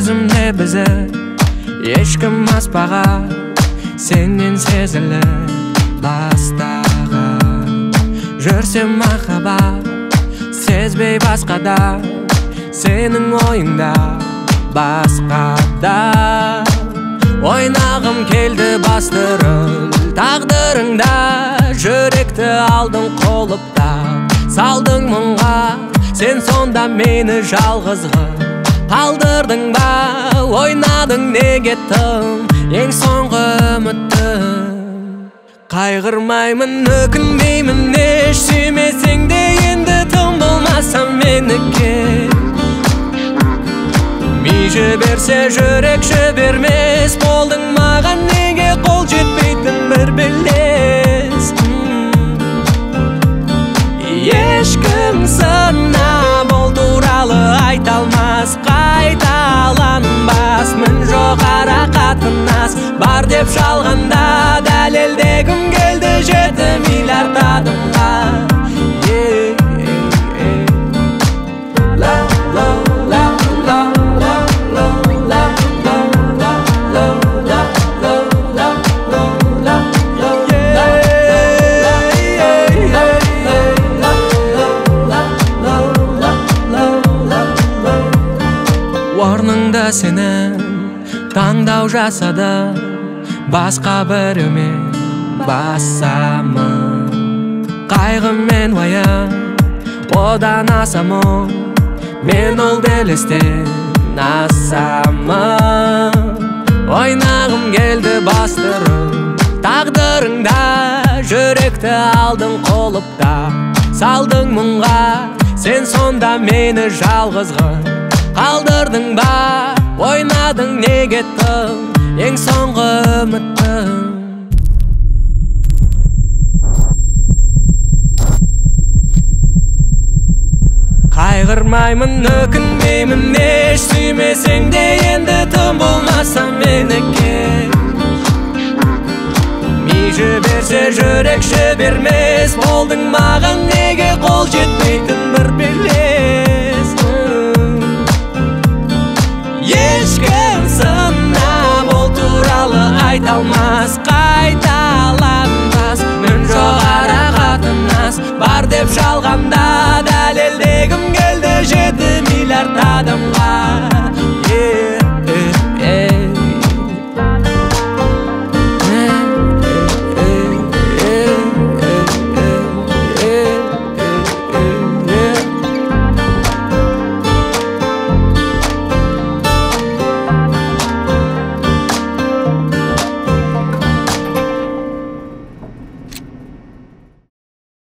Сезімде бізді ешкім аспаға, сенен сезіліп бастаған. Жүрсем махаббат сезбей басқада, сенің ойыңда басқада. Ойнағым келді бастырыл тағдырыңда, жүректі алдың құлыптап, салдың мұңға. Сен сонда мені жалғыз қып қалдырдың ба? Ойнадың неге тым ең соңғы үмітім? Қайғырмаймын, өкінбеймін еш, сүймесең де енді тым болмаса мені кел. Ми жіберсе жүрек жібермес болдың маған, неге қол жетпейтін бір белес. Ешкім сынап ол туралы айта алмас, қайталанбас мін жоқ ара қатынас. Бар деп жалғанда дәлелдегім келді 7 миллиард адамға. Орныңда сенің таңдау жасады, басқа біреумен басамын. Қайғы мен уайым одан аса мұң, мен ол белестен асамын. Ойнағым келді бастырып тағдырыңда, жүректі алдың құлыптап, салдың мұңға. Сен сонда мені жалғыз қып қалдырдың ба? Ойнадың неге тым ең соңғы үмітім? Қайғырмаймын, өкінбеймін еш, сүймесең де енді тым болмаса мені кел. Ми жіберсе жүрек жібермес болдың маған, неге қол жетпейтін бір белес. Ешкім сынап ол туралы айта алмас, қайталанбас мін жоқ ара қатынас. Бар деп жалғанда дәлелдегім келді 7 миллиард адамға.